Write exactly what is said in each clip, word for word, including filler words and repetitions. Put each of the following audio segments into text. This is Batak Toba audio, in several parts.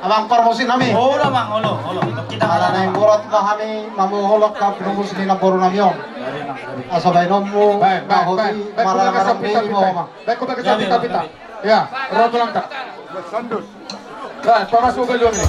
Amang parmusik nami. Olo, Amang, olo, olo. Ala naeng borhat ma hami mamuhol angka parmusik ni namboru nami on. Asa baenonmu. Baik, baik, baik. Baik, marang-marang ni, baik, baik. Baik, baik, baik. Ya, ro tu langka. Baik, pamas ma galuang i.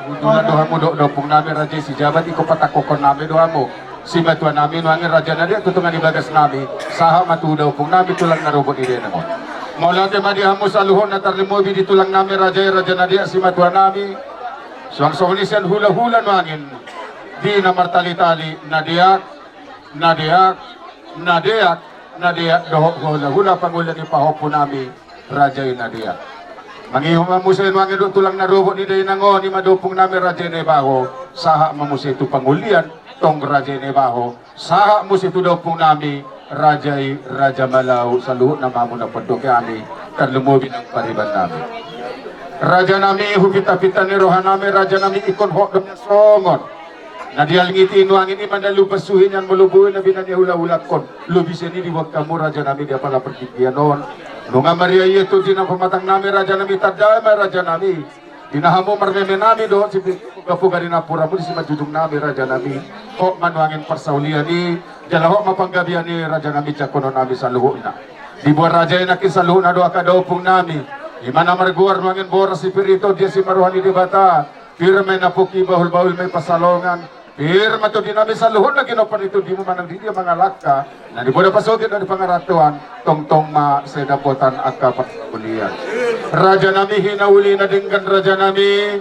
Unjunan do hamu dohot ompung nami raja i Sijabat, ingkon patangkokhon nami do hamu simatua nami nuaeng raja na di tonga ni bagas nami, sahat ma tu ompung nami tulang na rorobot ni dainang on. Mauliate ma di hamu saluhutna, tarlumobi di tulang nami raja i, raja na di simatua nami. Suang songon i sian hulahula nuaeng di na martalitali, na deak, na deak, na deak, na deak dohot hulahula pangula ni pahompu nami raja i na deak. Mangihut ma muse nuaeng dohot tulang na rorobot ni dainang on, i ma ompung nami raja i Naibaho, sahat ma muse tu pangulian tong raja i Naibaho, sahat muse tu ompung nami raja i Raja Malau, saluhutna ma hamu na pandok hami, tarlumobi nang pariban nami. Raja nami, hupinta-pinta ni roha nami raja nami, ingkon hot do songon na dialingiti nuaeng i mandalu pasuhi nian molo boi na binahen hulahulangkon. Lobi sian i diboan hamu raja nami di apala partingkian on. Nunga maria i tondi na pamatang nami raja nami, tanda ma raja nami. Di na hamu marmeme nami dohot sipogapoga ni nampuramu di simanjujung nami raja nami. Hot ma nuaeng parsaulian i, jala hot ma panggabean i raja nami, jangkonon nami saluhutna. Diboan raja i nangkin saluhutna do angka daompung nami, i ma na margoar nuaeng boras si pir ni tondi asi ma roha ni Debata. Pir ma i na pongki, bahul-bahul ma i pansalongan. Pir ma tondi nami saluhutna, ginompar ni tondimu manang di dia mangalangka, na di poda pasogit na di pangarantoan, tongtong ma sai dapotan angka parmulian. Raja nami, hinauli na denggan raja nami,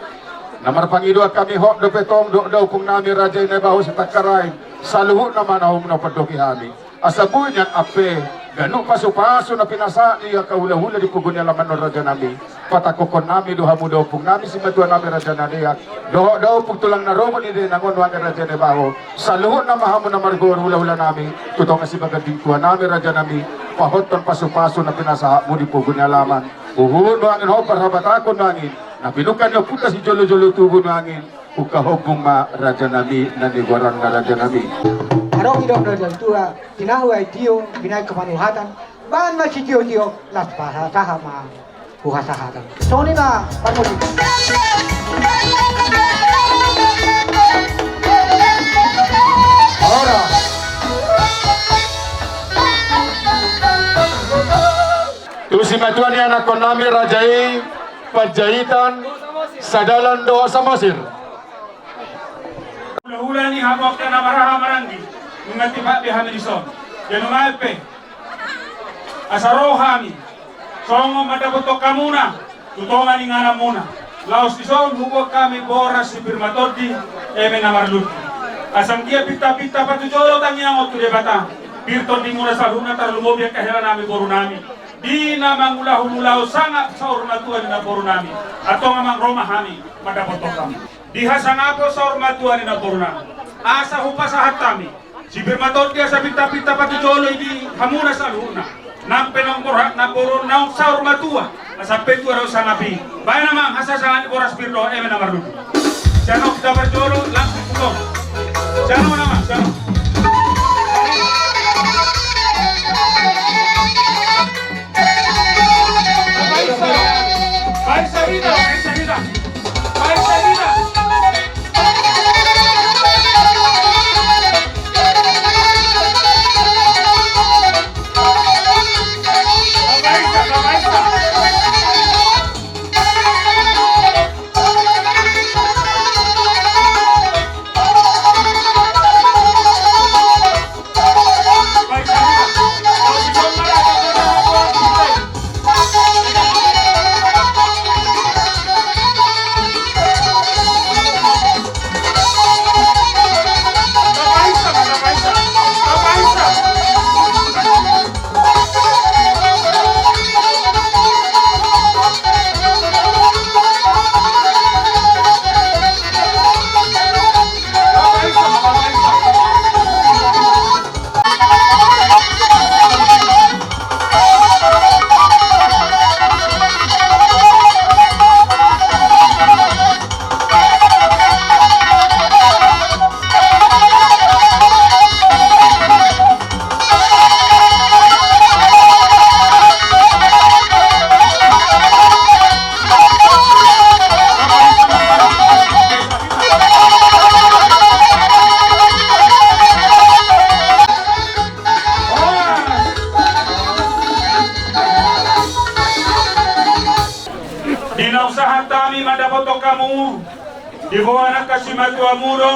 na marpangidoan hami, hot dope tong dohot daompung nami raja i Naibaho Sitangkarain, saluhutna ma na hum na pandoki hami. Asa boi nian ampe ganup pasu-pasu na pinasahat ni angka hula-hula di pogu ni alaman on raja nami, patangkokhon nami do hamu daompung nami, simatua nami raja na deak, dohot daompung tulang na robot ni dainang on nuaeng raja Naibaho, saluhutna ma hamu na margoar hula-hula nami, tu tonga sibaganding tua nami raja nami, pahothon pasu-pasu na pinasahatmu di pogu ni alaman. Huhut nuaeng on parhabatahon nuaeng na pinungka ni ompunta sijolo-jolo tubu nuaeng. Ungkap ombung ma raja nami na nigoaranna raja nami. Adong didok na natua-tua, tinahu aek tio, binahen hapanurhatan, bahen ma sitio-tio, las pasahat ma huhasahatan. Songon i ma parmusik. Ora. Tu simatua ni anakkon nami raja i Panjaitan, Sadalan dohot Samosir. Hula-hula ni hamu angka na marhaha maranggi, nunga tipak be hami dison. Jadi nuaeng pe, asa ro hami songon mandapothon hamuna tu tonga ni ingananmuna. Laos dison huboan hami boras si pir matondi, eme na marlundu. Asa anggiat pinta-pinta patujolo tangiang on tu Debata, pir tondimuna saluhutna, tarlumobi angka hela nami boru nami, di na mangulahon ulaon sangap saur matua ni namboru nami. Antong amang, ro ma hami mandapothon hamu di hasangapon saur matua ni namboru nami. Asa hupasahat hami si pir matondi asa pinta-pinta patujolo i di hamuna saluhutna. Nang pe naung borhat namboru on, naung saur matua, asa pe tua do sangap i. Bahen amang hasasangap ni boras pir dohot eme na marlundu. Sian on hita parjolo langsung tu son. Sian on amang, sian on. Di naung sahat hami mandapothon hamu, diboan angka simatuamu do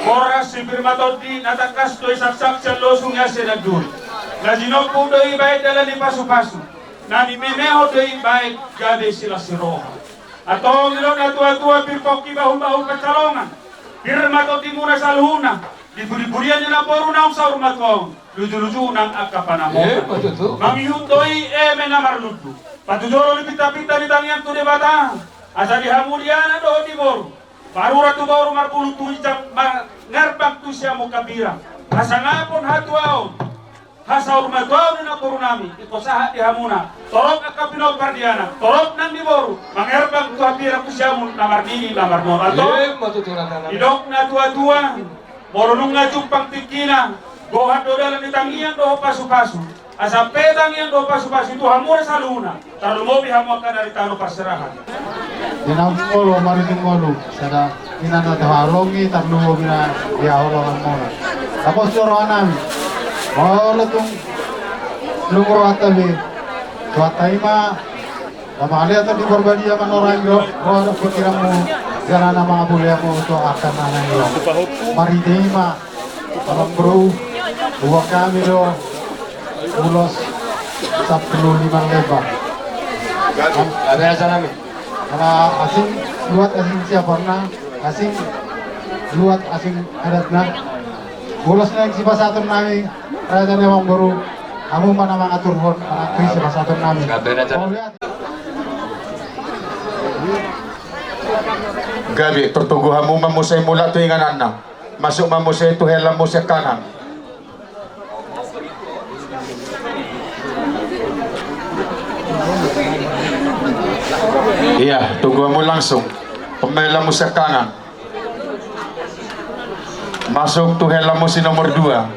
boras si pir matondi, na tangkas do i sapsap sian losung i asi na duri. Na jinomput do i bahen dalan ni pasupasu, na nimemehon do i bahen gabe silas ni roha. Antong didok natua-tua, pir pongki, bahul-bahul pansalongan, pir ma tondimuna saluhutna, di pudi-pudian ni namboru naung saur matua on, luju-luju nang angka panamotan. Eh, betul tu. Mangihut do i eme na marlundu, patujolo ni pinta-pinta ni tangiang tu Debata, asa di hamu di anak dohot di boru, parurat tu boru, marbulung tu ginjang, mangerbang tu siamun hambirang, hasangapon, hatuaon, hasaurmatuaon ni namboru nami, ingkon sahat di hamuna torop angka pinompar ni anak, torop nang di boru, mangerbang tu hambirang tu siamun na marnini na marnono. Antong, ima tutu, raja nami, didok natua-tua, molo nunga jumpang tingkina, gohan do dalan ni tangiang dohot pasupasu. Asa pe tangiang dohot pasupasu i tu hamuna saluhutna, tarlumobi hamu angka na di tano parserahan. Di na umjolo marujung ngolu, sada ina na tahaholongi, tarlumobi na di haholonganmuna. Tapos do roha nami, molo tung Luhut rohanta be. Tuhanta i ma na mangalehon di Parbadia, manorangi roha dohot pingkiranmu, jala na mangapuli hamu tu angka na naeng ro. Marhite i ma, amangboru, huboan hami do ulos sampulu lima lembar. Gabe, gabe, raja nami. Ala asing luat, asing siaporna, asing luat, asing adatna. Ulos naeng sipasahaton nami, raja ni amangboru, hamu ma na mangaturhon, ah, tu sipasahaton nami. Gabe, raja. Gabe, tor togu hamu ma muse mulak tu ingananna. Masuk ma muse tu helammu siangkangan. Iya, togu hamu langsung. Pemain lamu siangkangan. Masuk tu helammu si nomor dua.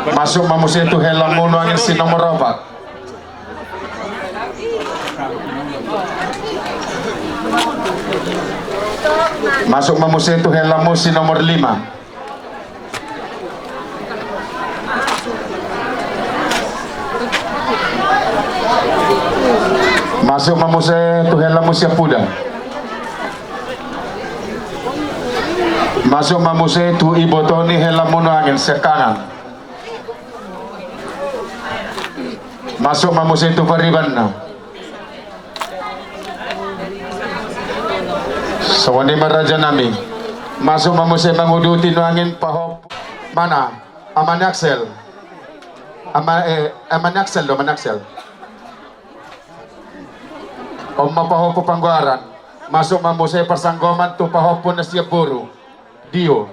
Masuk ma muse tu helammu nuaeng si nomor opat. Masuk ma muse tu helammu si nomor lima. Masuk ma muse tu helammu siampudan. Masuk ma muse tu iboto ni helammu nuaeng siangkangan. Masuk ma muse tu paribanna. Songon i ma raja nami. Masuk ma muse manguduti nuaeng pahompu. Mana? Ama ni Axel. Ama, eh, ama ni Axel do, ama ni Axel. On ma pahompu panggoaran. Masuk ma muse parsanggoman tu pahompu na siamboru. Dio.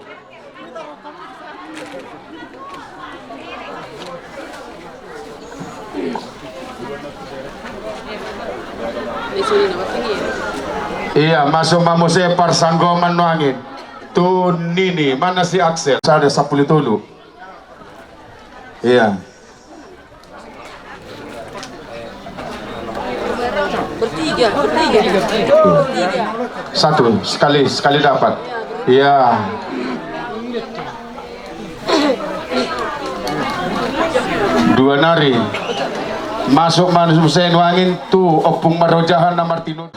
Iya, masuk ma muse parsanggoman nuaeng. Tu nini, mana si Axel? Sada sampulu tolu. Iya. Bertiga, bertiga. Bertiga. Satu, sekali, sekali dapat. Iya. Dua nari. Masuk ma muse nuaeng tu ompung marojahan na martinodohon.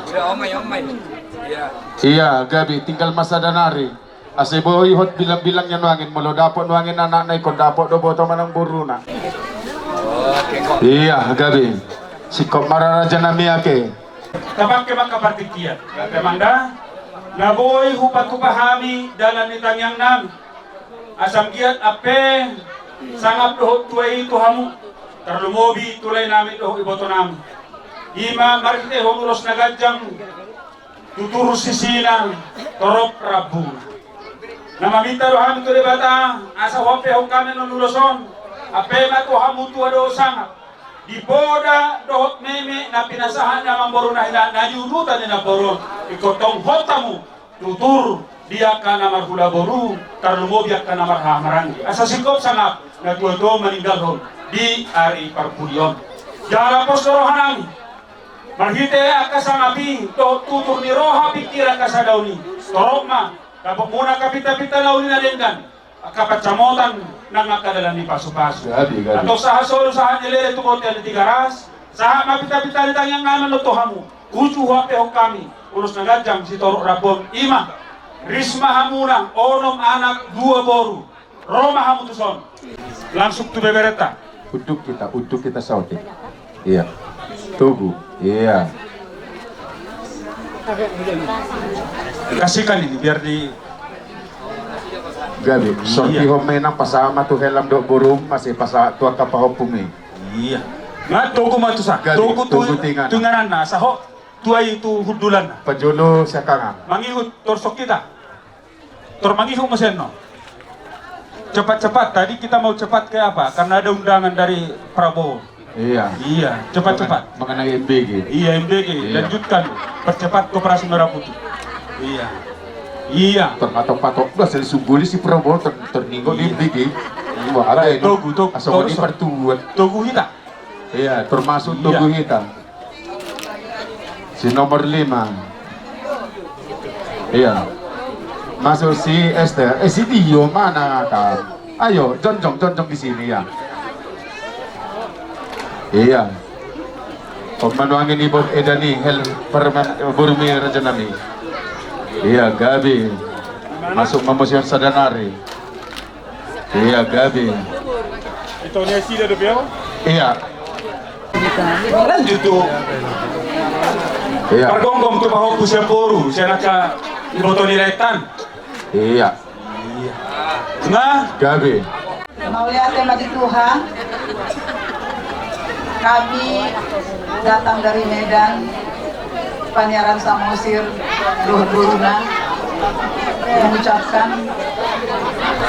Iya, gabe, tinggal ma sada nari. Asa boi hot bilang-bilangna nuaeng, molo dapot nuaeng anakna ingkon dapot do boto manang boruna. Iya, gabe. Singkop ma ra raja nami ake. Tapake ma angka partingkian. Gabe amang da. Na boi hupatupa hami dalan ni tangiang nami. Asa anggiat ampe sangap dohot tua i tu hamu. Tarlumobi tu lae nami dohot iboto nami. I ma marhitehon ulos na ganjang. Tutur sisina, torop rambuna. Na maminta do hami tu Debata, asa huampehon hami annon ulos on, ampe ma tu hamu tua dohot sangap. Di poda dohot meme na pinasahat ni amangboru na hina na di urutan ni namboru on, ingkon tong hot hamu, tutur di angka na marhula boru, tarlumobi angka na marhahamaranggi. Asa singkop sangap, na tua-tua maninggalhon di ari parpudi on. Jala pos do roha nami. Marhite angka sangap i, dohot tutur ni roha pingkiran na sada on i. Torop ma, dapotmuna angka pinta-pinta na uli na denggan, angka pansamotan nang angka dalan ni pasu-pasu. Gabe, gabe. Antong sahat solu sahat ni lele tu bontean ni Tigaras, sahat ma pinta-pinta ni tangiang nami annon tu hamu. Uju huampehon hami, ulos na ganjang sitorop rambon i ma. Ris ma hamuna, onom anak, dua boru. Ro ma hamu tuson. Langsung tu beberenta. Unduk hita, unduk hita saotik. Iya. Togu. Iya. Kasihkan ini biar di. Gabe. Iya. Sortihon ma inang, pasahat ma tu helam dohot borum, masih pasahat tu angka pahompum i. Iya. Nga togu ma tusa. Gabe. Togu tu, togu tu inganan. Tu ingananna, sahat tua i tu hundulanna. Pajolo siangkangan. Mangihut, tor sok hita. Tor mangihut muse annon. Cepat-cepat, tadi kita mau cepat ke apa? Karena ada undangan dari Prabowo. Iya. Iya, cepat-cepat. Mengenai M B G. Iya, M B G, iya. Lanjutkan. Percepat koperasi Merah Putih. Iya. Iya. Tor matok-patok do, asal sumbu ni si Prabowo, tor, tor ningot di M B G. Iya. Wah, ada ini. Togu, togu. Asa togu, di partubuan. Togu hita. Iya, termasuk togu hita. Si nomor lima. Iya. Masuk si Ester, eh, si Tio, mana kau? Ayo, jongjong, jongjong di sini, ya. Iya. Om manuangi ni Bob Edani, hel permen, eh, burmi raja nami. Iya, gabe. Masuk ma muse on sada nari. Iya, gabe. Itu ni sida do piau? Iya. Lanjut tu. Iya. Pargomgom tu pahompu sian boru, sian angka iboto ni Raetan. Iya. Nah, gabe. Mauliate ma di Tuhan. Kami datang dari Medan, Paniaran Samosir, dohot boruna, mengucapkan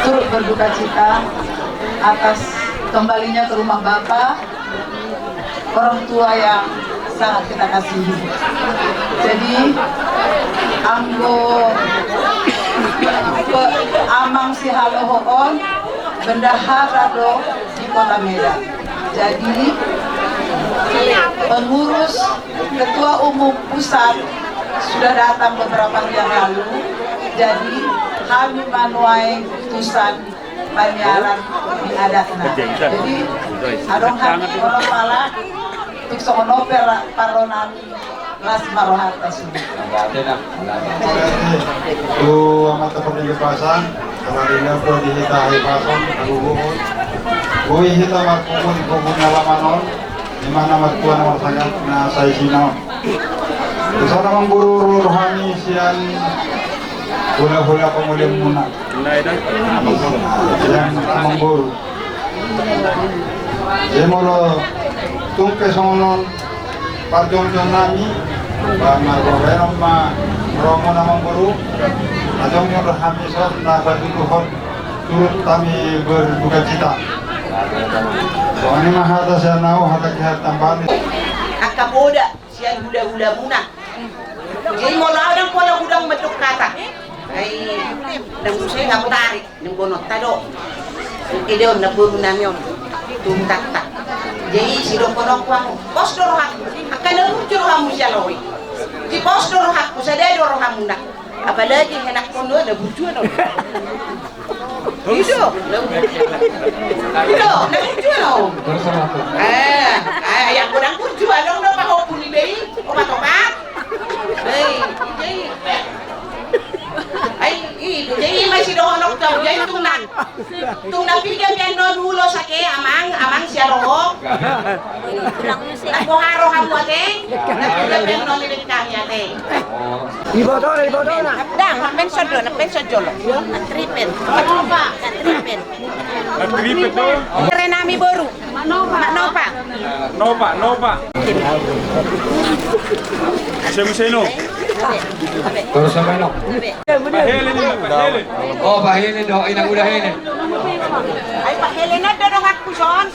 turut berduka cita atas kembalinya ke rumah Bapa orang tua yang sangat kita kasihi. Jadi, anggo pe-, amang sihaloho on bendahara do di Kota Medan. Jadi, pengurus, ketua umum pusat sudah datang beberapa hari yang lalu. Jadi, kami manuai putusan paniaran di adatna. Jadi, adong hami olo pala, tuk songon on pe ra-, parro nami, las ma rohanta sude. Tu amanta pardenggan basa, ala ni na boi hita hahipason, hagogoon. Boi hita marpungu di pungu ni alaman on, di mana martua na marsangap na saisina on. Di sana mangururu rohani sian hula-hula pamulianmuna. Sian amangboru. Jadi molo tung pe songon on parjongjong nami, ba marbahenon ma rohamuna amangboru. Adong ni rohami son na patuduhon turut hami berduka cita. Songon i ma hata sian ahu, hata kehat tambahan. Angka poda sian hula-hulamuna. Jadi molo adong pola hudang mandok hata. Ai, ndang muse nga tarik, ndang bononta do. Ide on na boru nami on. Tungkanta. Jadi sidohononku hamu. Pos do rohangku. Angka na burju rohamu sian ahu i. Jadi pos do rohangku, sada do rohamuna. Apalagi henakkon do na burju on. Ido, na burju. Ido, na burju on. Eh, eh, yang godang burju, adong do pahompu ni be i, opat-opat. Be i, be i. Ai, i, be i, ma sidohononku, jadi tung na. Tung na piga pe annon ulos ate, amang, amang sian roha. Nang boha rohamu ate, na piga pe annon i dengkami ate. Ibotona, ibotona. Ndang, na pensiun do, na pensiun jolo. Na tripen. Na tripen. Na tripen do. Ere nami boru. Mak Nopa. Nopa, Nopa. Muse, muse no. Torus sama no. Pak Helen ini, Pak Helen. Oh, Pak Helen do, inang uda Helen. Ai, Pak Helen, ada dong aku, Son.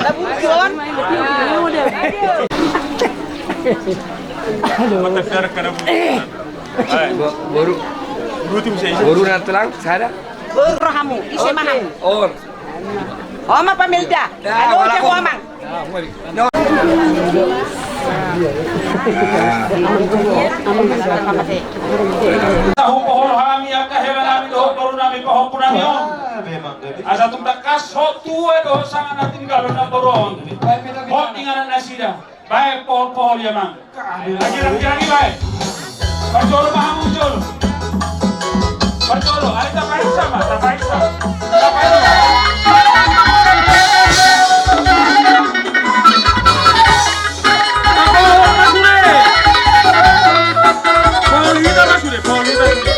Labu, Son. Mata biar kada bu. Bo-, boru. Boru na tulang, sada. Boru rohamu, ise ma hamu. Oh. Oma Pamelda. Halo, jago amang. Tahu pohon hami angka hela nami dohot boru nami pahompu nami on. Asa tung tangkas hot tue dohot sanga na tinggal na boru on. Hot inganan nasida. Bae pohon-pohon ia mang. Lagi, lagi, lagi, bae. Parjolo ma hamu jolo. Parjolo, ayo tapaiksa ma, tapaiksa. Tapaiksa. Pahol hita ma sude, pahol hita ma sude.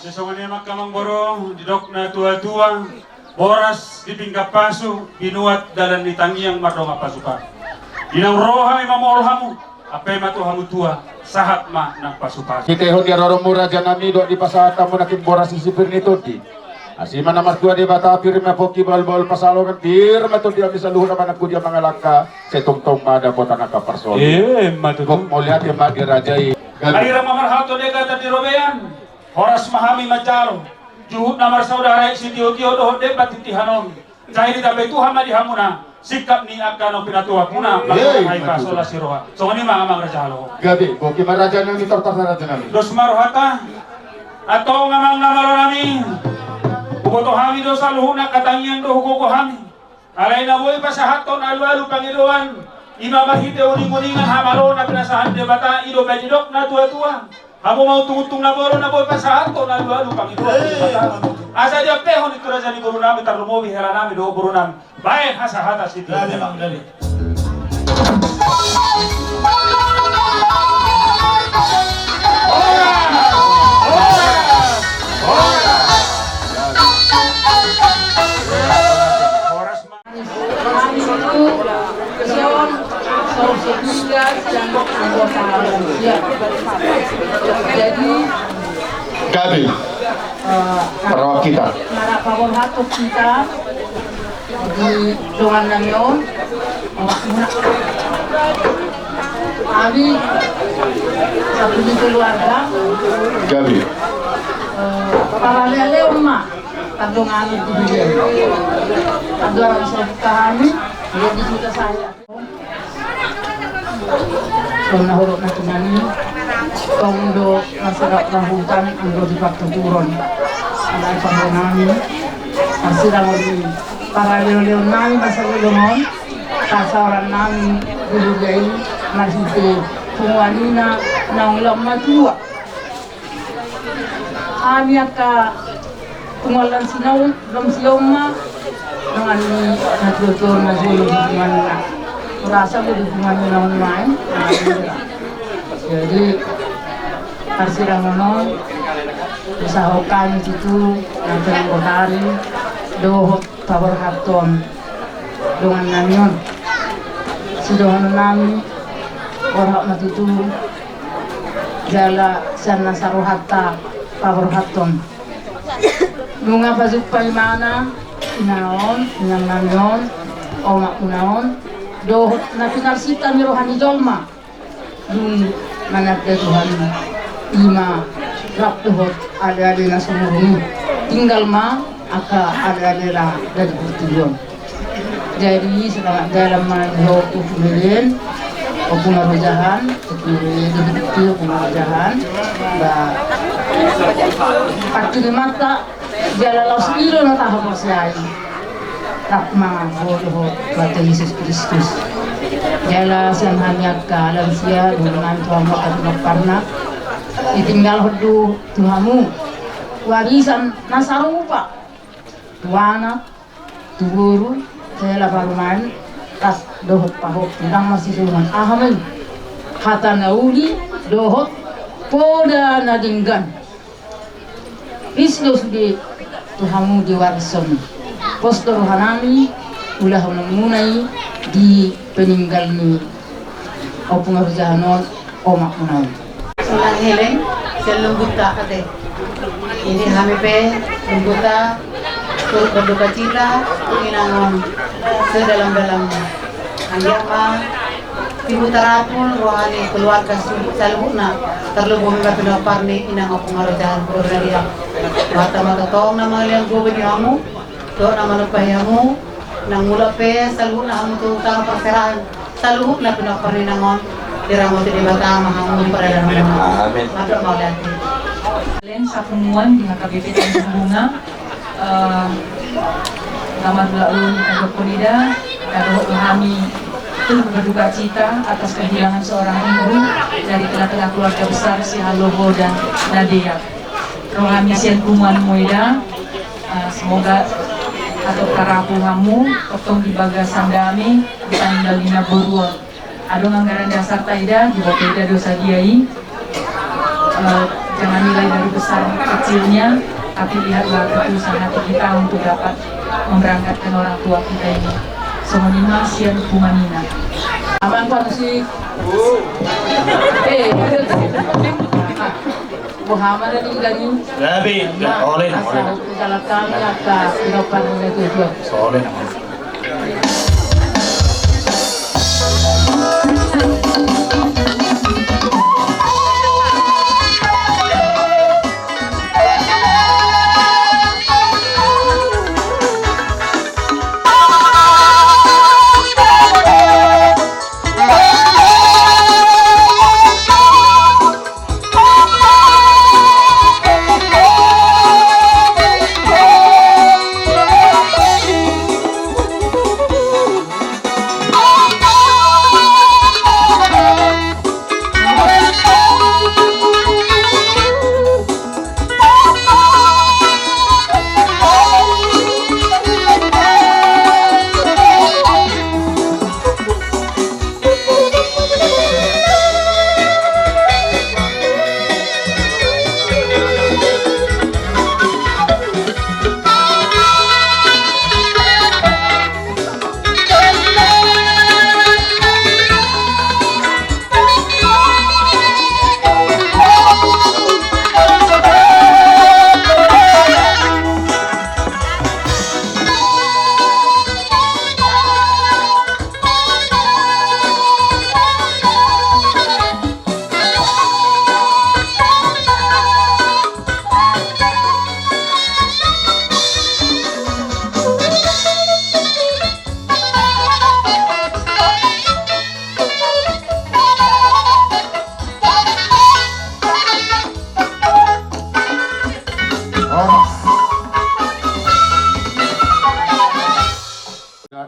Jadi songon i ma angka amangboru, didok na tua-tua, boras di pinggan pasu, binuat dalan ni tangiang mardongan pasu-pasu. Di naung ro hami mamohol hamu, ampe ma tu hamu tua, sahat ma nang pasu-pasu. Hita ihon di haroromu raja nami, dohot dipasahat hamu nangkin boras di sipir ni tondi. Asi ma na martua Debata, pir ma pongki bahul-bahul pansalongan, pir ma tondi hami saluhutna manangku dia mangalangka, sai tongtong ma dapotan angka parsaulian. Emma tutu. Gok mauliate ma di raja i. Gabe. Ai rap ma marhalto di hata di robean. Horas ma hami manjalo juhut na marsaudara i sitio-tio dohot demban tintin on. Sai ditambai Tuhan ma di hamuna sikap ni angka na pinatuamuna. Hei, mangkuhai mantap. Pasola si roha. Songon i ma amang raja halo. Gabe, boki ma raja nami, tortor raja nami. Dos ma rohanta. Antong amang na malo nami, huboto hami do saluhutna angka tangiang do hugogo hami. Alai na boi pasahathon alu-alu pangidoan, i ma marhite uning-uningan hamaloon na pinasahat Debata, i do umbahen didok na tua-tua. Hamu ma untung-untung na bolo na boi pasahathon alu-alu pangidoan. Eh, Debata. Asa diampehon i tu raja ni boru nami, tarlumobi hela nami dohot boru nami. Baen hasahatan sitio. Gabe, Bang, gabe. Horas ma. Habis itu, Sion, Sion Sebugas, dan anggota. Ya. Jadi, gabe. Eh, perwakilan. Marap paborhathon hita di dongan nami on. Habis, satu di keluarga. Gabe. Eh, paralealeon ma. Tardongan tu dia. Tardongan so kami, dia di kita saya. Sona horok na tinani, tong do masyarakat rahutan, anggo di partuturon. Alai pardongan, masirang oli paraleon-leon nami, masa lelongon, pasaoran nami, di lugai, masih tu, punguanina, naung lam matua. Hami angka punguan lan sinaun, dong sioma, dongan ni natuatua na jolo di punguanna. Rasa do di punguanna on main. Jadi, parsirangon on, usaha hami tutu, na penanggotari, dohot paborhathon dongan nami on. Sidohonon nami, borhat ma tutu, jala sian na sarohanta paborhathon. Nunga pajumpa imana, ina on, inang nami on, omakmuna on, dohot na pinarsinta ni roha ni jolma. Dung mananda Tuhan i ma rap dohot aleale na sumurung i. Tinggal ma angka aleale na dadi portibi on. Jadi selamat jalan ma di ho Ompung Eden, Ompung Marojahan, Ompung Eden, Ompung Marojahan. Ba, paturimanta jala laos i do na tahaporseai. Rap ma ho dohot Tuhan Jesus Kristus. Jala sian hami angka lansia, dohonon nami tu hamu angka pinomparna. Ditinggalhon do tu hamu warisan na sarupa. Tu anak, tu boru, hela parumaen, rap dohot pahompu, ndang marsisulungan. Aha ma i? Hata na uli, dohot poda na denggan. Ris do sude tu hamu di warison. Pos do roha nami, ulahononmuna i di peninggal ni Ompung Marojahan on, omakmuna on. Sonang heleng, sian lunggunta ate. Jadi hami pe, lunggunta, turut berduka cita, tu inang on, sedalam-dalamnya. Anggiat ma tibu tarapul roha ni keluarga su-, saluhutna, terlebih ma pinompar ni inang Ompung Marojahan, keluarga dia. Mata-mata tong na mangalian gobe di hamu, dohot na manumpahi hamu, nang mulak pe saluhutna hamu tu tangan parserahan, saluhutna pinompar ni inang on, diramoti Debata ma hamu di paradalan. Amin. Mantap mauliate. Lain sapunguan di H K B P Tanjung Bunga. Eh, na marulaon hita dohot ida, na dohot hami turut berduka cita atas kehilangan seorang ibu dari tengah-tengah keluarga besar Sihaloho dan Nadeak. Roha hami sian punguanmu ida, eh, semoga atop tarapu hamu, tongtong di bagasan dame, di tangan na boru on. Adong anggaran dasarta ida, diboto ida do sadia i. Eh, jangan nilai dari besar kecilnya, tapi lihatlah ketulusan hati kita untuk dapat memberangkatkan orang tua kita ini. Songon i ma sian punguan na. Amang panusi. Eh, Muhammad ini gaji. Gabe, oleh, oleh. Asal jalan kami akan tidak pernah itu. Oleh.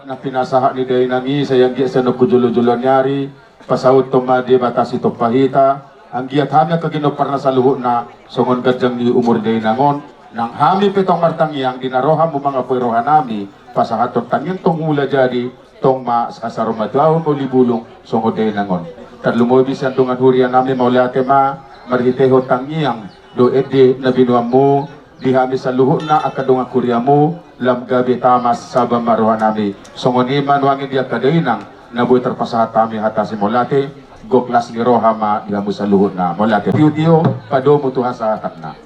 Na pinasahat ni dainang i, sai anggiat sai nangkin jolo-joloan ni ari, pasauthon ma Debata Sitompa hita, anggiat hami angka ginomparna saluhutna songon ganjang ni umur ni dainang on, nang hami pe tong martangiang di na ro hamu mangapoi rohanami, pasahathon tangiang tong mula jadi, tong ma sasaur matua on uli bulung songon dainang on. Tarlumobi sian dongan huria nami, mauliate ma marhitehon tangiang dohot ende na binoanmu di hami saluhutna angka dongan huriamu, lam gabe tama saba ma rohanami. Songon i ma nuaeng di angka dainang na boi tarpasahat hami hata simauliate, gok las ni roha ma di hamu saluhutna. Mauliate. Tio-tio padomu tu hasahatanna.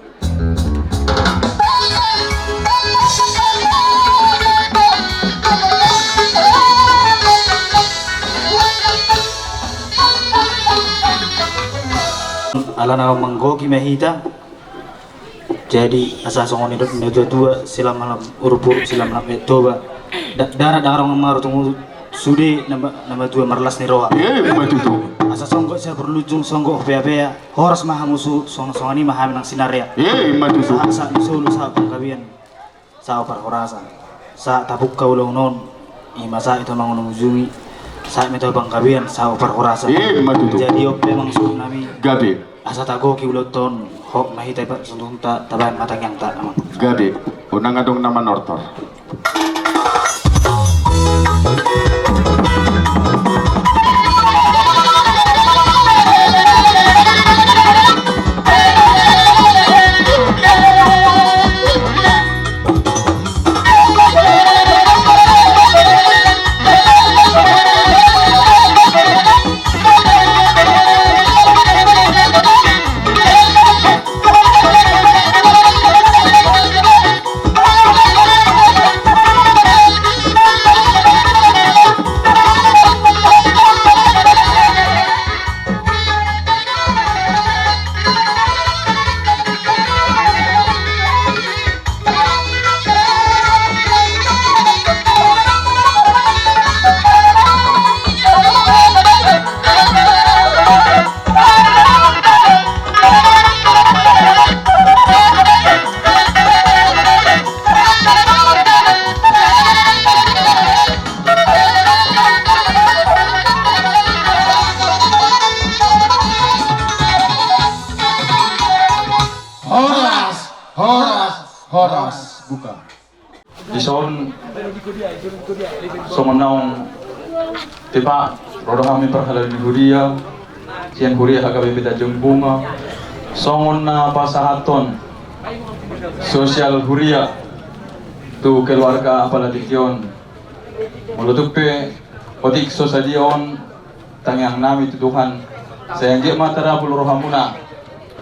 Alana manggohi ma hita. Jadi asa songon i dok ni na tua-tua, silam malam urup-urup, silam malam e Toba. Da-, darat dagarong maru tung sude nama, nama tua marlas ni roha. Iya, iya, ima tutu. Asa songgop sian parlujung, songgop pea-pea. Horas ma hamu suhut, song-, songon i ma hami nang sinarea. Iya, ima tutu. Sa, sa, solu sa panggabean, sa parhorasan. Sa tapungka ulaon on, ima sa ito mangunjungi. Sa meta panggabean, sa parhorasan. Iya, ima tutu. Jadi on pe amang suhut nami. Gabe. Asa tagohi ulaonta on, hot ma hita i pasuntunta, tabaen ma tangiangta, amang. Gabe, unang adong na manortor. Horas, horas, horas, buka. Dison songon naung tepa, ro do hami parhalado ni huria, sian huria H K B P Tanjung Bunga, Songon na pasahathon sosial huria tu keluarga apala tingki on, molo tung pe otik so sadia on, tangiang nami tu Tuhan, sai anggiat ma tarabul rohamuna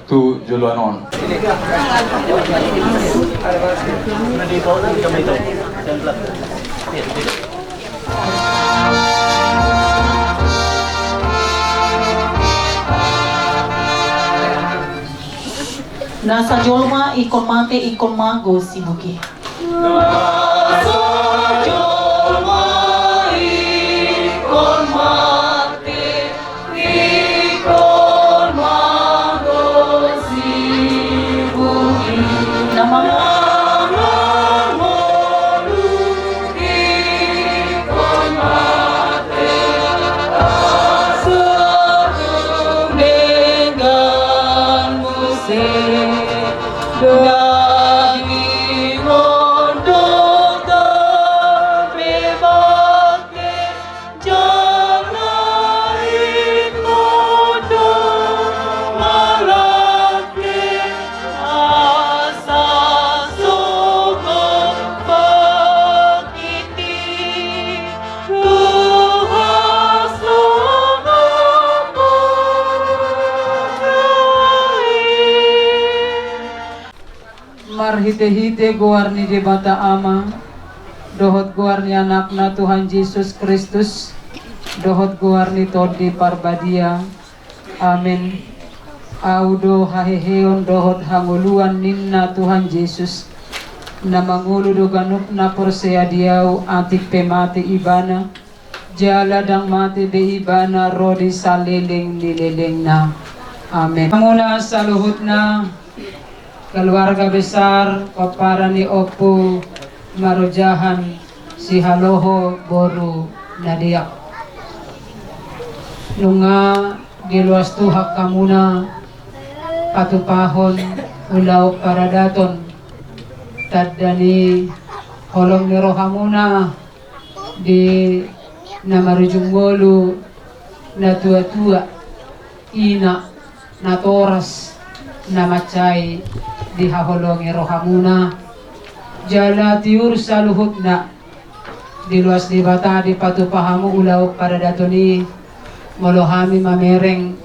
tu joloan on. Nasa jolma ingkon mate ingkon mago sibuki. Marhitehite goar ni Debata Ama, dohot goar ni Anakna Tuhan Jesus Kristus, dohot goar ni Tondi Parbadia. Amen. Ahu do haheheon dohot hangoluan ninna Tuhan Jesus, na mangolu do ganup na porsea di Ahu, atik pe mate ibana, jala ndang mate be ibana ro di saleleng ni lelengna. Amen. Hamuna saluhutna, keluarga besar pomparan ni Ompu Marojahan Sihaloho boru Nadeak. Nunga diloas Tuhan hamuna patupahon ulaon paradaton tanda ni holong ni rohamuna di na marujung ngolu, natuatua, ina, natoras, na mansai dihaholongi rohamuna. Jala tiur saluhutna, diloas Debata dipatupa hamu ulaon paradaton i. Molo hami mamereng,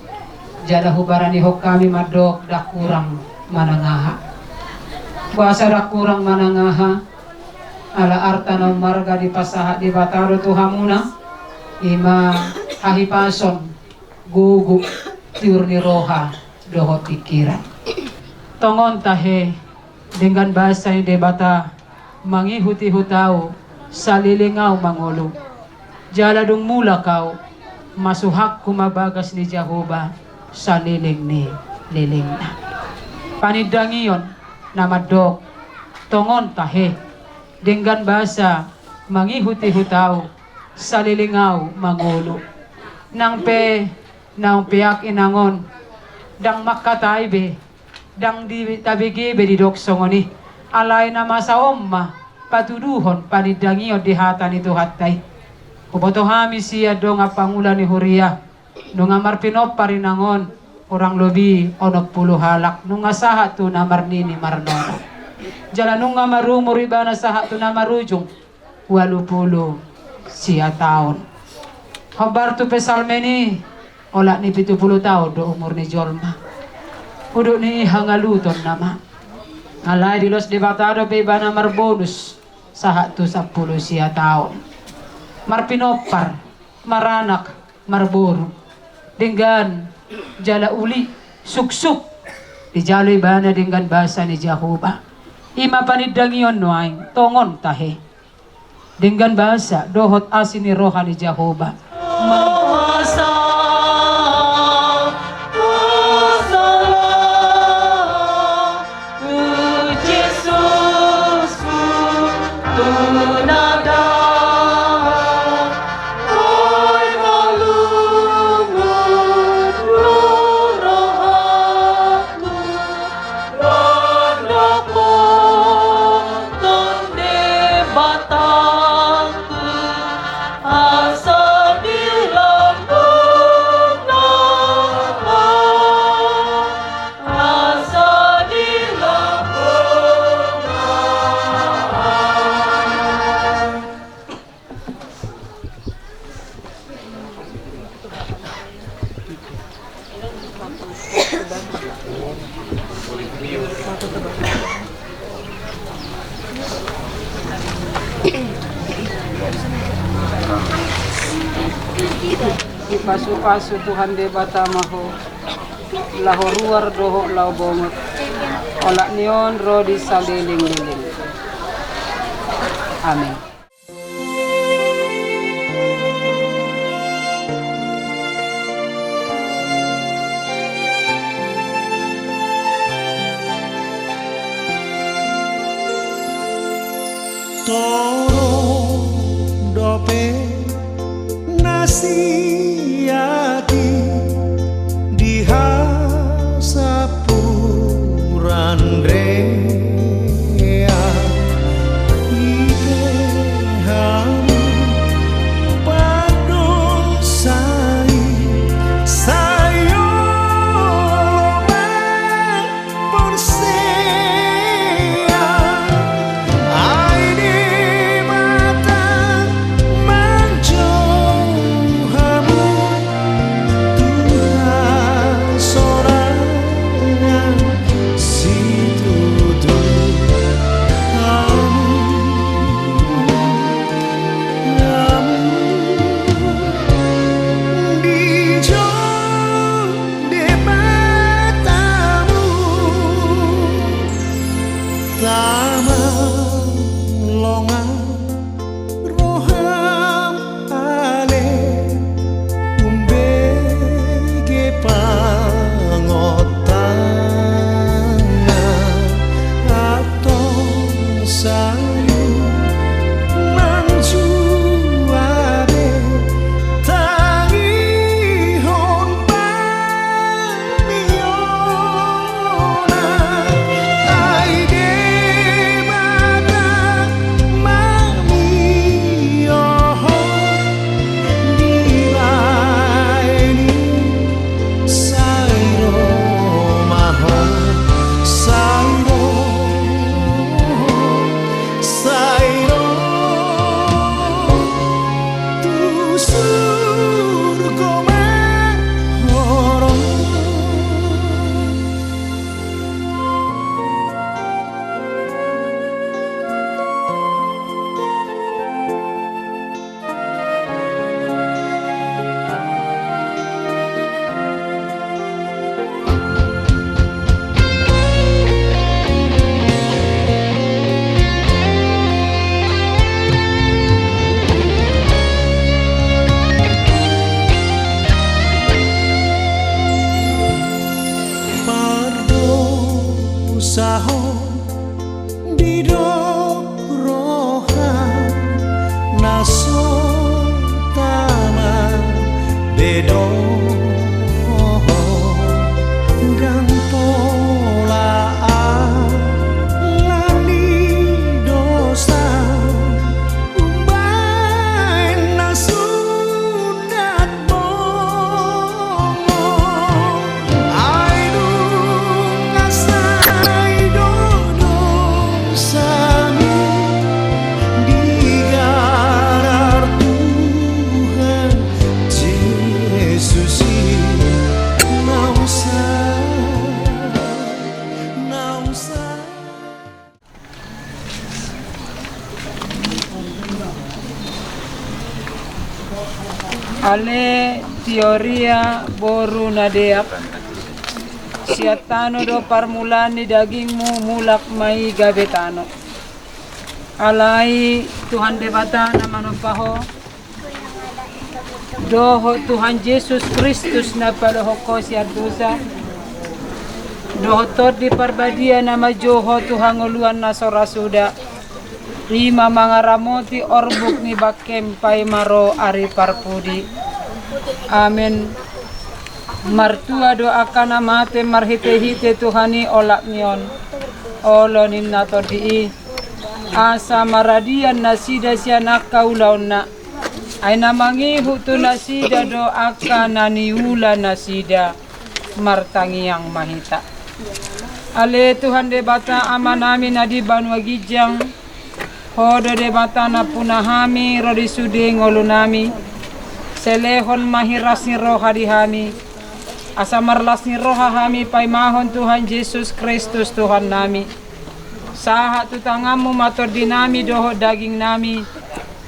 jala hubaranihon hami mandok ndang kurang manang aha. Boasa ndang kurang manang aha? Ala arta na ummarga dipasahat Debata do tu hamuna, i ma hahipason, gogo, tiur ni roha dohot pingkiran. Tongon tahe, denggan basa ni Debata mangihutihut ahu saleleng ahu mangolu. Jala dung mulak ahu, masuhakku ma bagas ni Jahowa saleleng ni lelengna. Panindangion na mandok, tongon tahe, denggan basa mangihutihut ahu saleleng ahu mangolu. Nang pe naung peak inang on, ndang mangkatai be, ndang di, tabege be didok songon i. Alai na masa on ma patuduhon panindangion di hata ni Tuhanta i. Huboto hami sian dongan pangula ni huria, nunga marpinompar inang on, hurang lobi onom pulu halak, nunga sahat tu na marnini marnono. Jala nunga marumur ibana sahat tu na marujung ualu pulu sia taon. Hombar tu Psalmen i, olat ni pitu pulu taon do umur ni jolma. Udut ni hangaluton nama. Alai diloas Debata dope ibana marbonus sahat tu sampulu sia taon. Marpinompar, maranak, marboru. Denggan jala uli, suksuk. Dijalo ibana denggan basa ni Jahowa. I ma panindangion nuaeng, tongon tahe. Denggan basa dohot asi ni roha ni Jahowa. Dipasupasu Tuhan Debata ma ho, laho ruar dohot laho bongot, olat ni on ro di saleleng-leleng. Amin. Torop dope nasida di hasampuran rea, ite hamu pandosai, sai olo ma porsea, ai Debata manjou hamu tu hasorangan situtu. Hamu, hamu dijou Debatamu tama longan roham ale, umbege pangotangan, antong sai manjua be tangihon baniona, ai Debata mamiohon dibahen i, sai ro ma ho, sai ro. Sai ro tu surgo ma ho ro. Pardosahon didok roha na so tama be dohot, ndang pola ala ni dosa. Umbahen na sundat bongot, ai nunga sai do dosami digarar Tuhan Jesus i. Naung sai, naung sai. Ale Teoria boru na deak, sian tano do parmulaan ni dagingmu, mulak ma i gabe tano. Alai Tuhan Debata na manompa ho, dohot Tuhan Jesus Kristus na paluahon ho sian dosa, dohot Tondi Parbadia na manjou ho tu hangoluan na so ra suda, i ma mangaramoti orbuk ni bangkem paima ro ari parpudi. Amen. Martua do angka na mate marhitehite Tuhan i olat ni on, olo ninna Tondi i, asa maradian nasida sian angka ulaonna. Ai na mangihut tu nasida do angka na niula nasida. Martangiang ma hita. Ale Tuhan Debata Amanami na di banua ginjang, Ho do Debata nampuna hami ro di sude ngolunami. Sai lehon ma hiras ni roha di hami, Asa marlas ni roha hami paimahon Tuhan Jesus Kristus Tuhannami. Sahat tu tanganmu ma tondinami dohot dagingnami,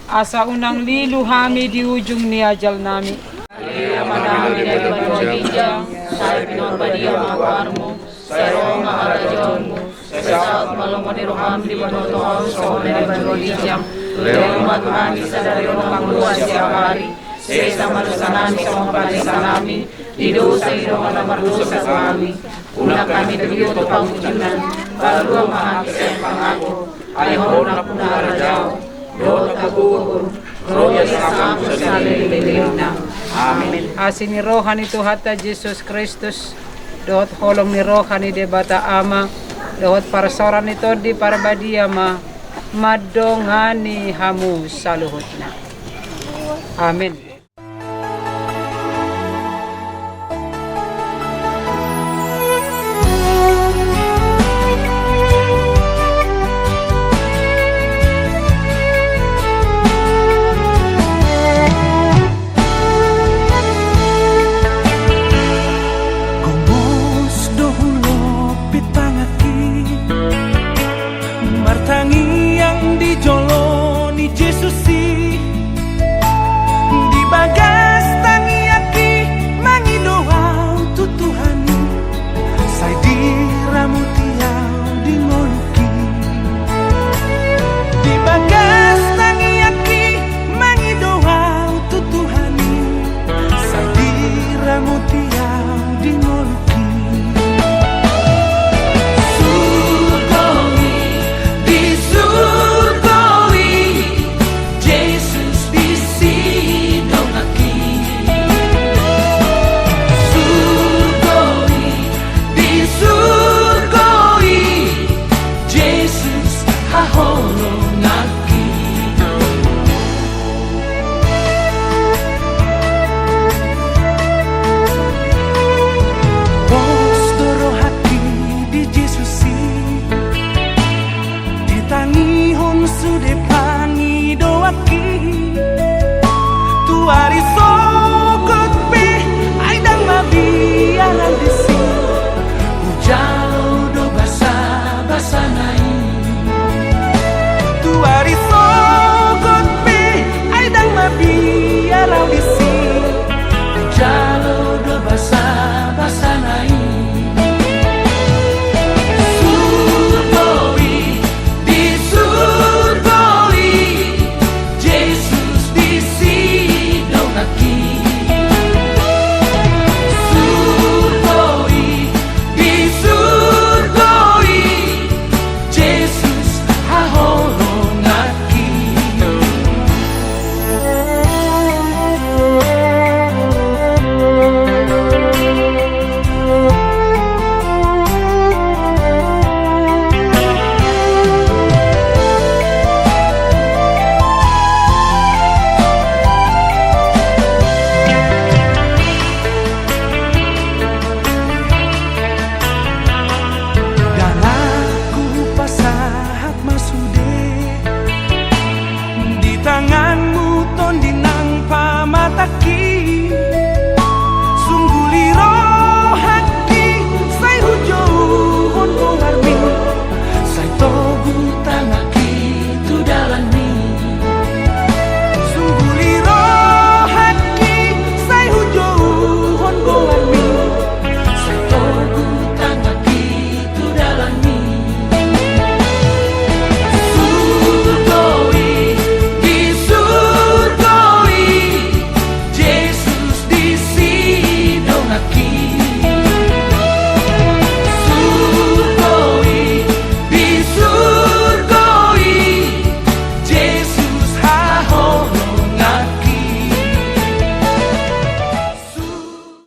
asa unang lilu hami di ujung ni ajalnami. Ale Amanami na di banua ginjang, sai pinarbadia ma goarmu, sai ro ma harajaonmu, sai saut ma lomo ni roham di banua tonga on songon na di banua ginjang. Lehon ma tu hami sadari on hangoluan siapari. Sesa ma dosanami songon panesanami di dosa ni dongan na mardosa tu hami. Unang hami togihon tu pangunjunan, palua ma hami sian pangago. Ai Ho do nampuna harajaon dohot hagogoon, ro di hasangapon saleleng ni lelengna. Amen. Asi ni roha ni Tuhanta Jesus Kristus, dohot holong ni roha ni Debata Ama, dohot parsaoran ni Tondi Parbadia ma mandongani hamu saluhutna. Amen. Gomos do hulompit tanganki, martangiang di jolo ni Jesus i. Di bagas tangiangki mangido au tu Tuhan i, sai diramoti au di ngolungki. Di bagas tangiangki mangido au tu Tuhan i, sai diramoti au di ngolungki. Surgo i, di surgo i, Jesus disi dongani. Surgo i, di surgo i, Jesus haholonganki. Pos do rohangki di Jesus i, ditangihon sude pangidoanki. Tu ari sogot pe, ai ndang mabiar au